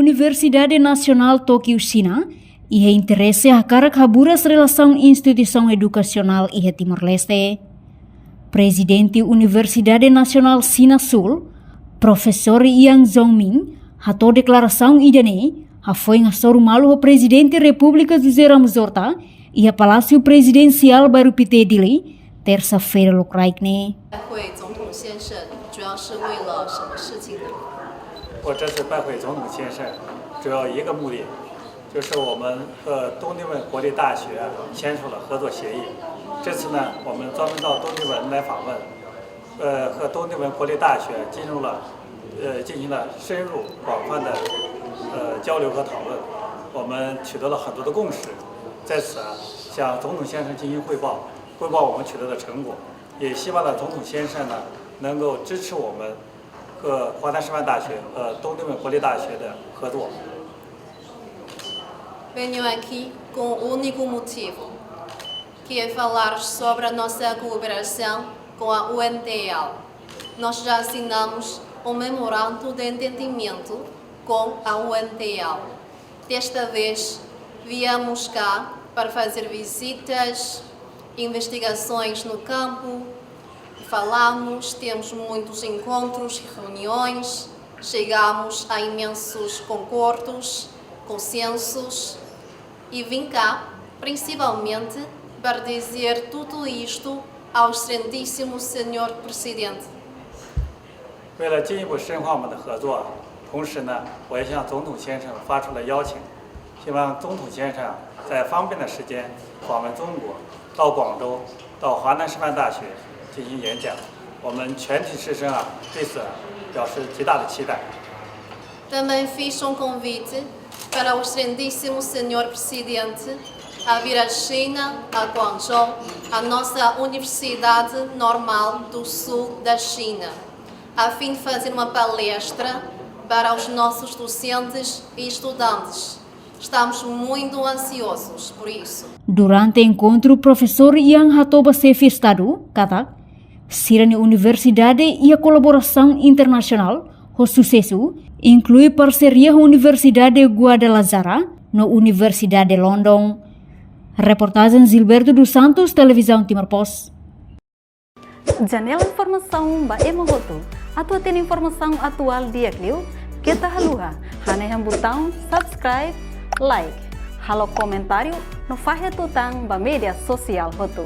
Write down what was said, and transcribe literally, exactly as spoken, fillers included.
Universidade Nasionál Tókiu, Xina, iha interese hakarak haburas relasaun instituisaun edukasionál iha Timor-Leste. Prezidente Universidade Nasionál Xina Súl, Profesór Yang Zhongming, hato'o deklarasaun ida-ne'e hafoin hasoru malu ho Prezidente Repúblika José Ramos Horta iha Palásiu Prezidensiál Bairru Pité, Dili, tersa-feira lokraik ne'e. 拜会总统先生，主要是为了什么事情呢？ 我这次拜会总统先生，主要一个目的，就是我们和东帝汶国立大学签署了合作协议。这次呢，我们专门到东帝汶来访问，呃，和东帝汶国立大学进入了，呃，进行了深入广泛的，呃，交流和讨论。我们取得了很多的共识，在此啊，向总统先生进行汇报，汇报我们取得的成果。也希望呢，总统先生呢，能够支持我们 和华南师范大学和东帝汶国立大学的合作。 Venho aqui com o único motivo, que é falar sobre a nossa cooperação com a U N T L. Nós já assinamos um memorando de entendimento com a U N T L. Desta vez, viemos cá para fazer visitas, investigações no campo, falamos, temos muitos encontros e reuniões, chegamos a imensos concordos, consensos e vim cá, principalmente, para dizer tudo isto ao Excelentíssimo Senhor Presidente. 为了进一步深化我们的合作，同时呢，我也向总统先生发出了邀请，希望总统先生在方便的时间访问中国，到广州，到华南师范大学进行演讲。我们全体师生啊，对此表示极大的期待。 Também fiz um convite para o Excelentíssimo Senhor Presidente a vir à China, a Guangzhou, a nossa Universidade Normal do Sul da China, a fim de fazer uma palestra para os nossos docentes e estudantes. Estamos muito ansiosos por isso. Durante enkontru, Profesór Yang hato'o ba Xefe Estadu katak sira-nia universidade iha kolaborasaun internasionál ho susesu, inklui parseria ho Universidade Guadalajara no Universidade London. Reportajen Gilberto dos Santos, Televizaun Timor Post. Janela informasaun ba ema hotu. Atu hatene informasaun atuál di'ak liu, keta haluha hanehan butaun subscribe, like, halo komentáriu no fahe tutan ba média sosiál hotu.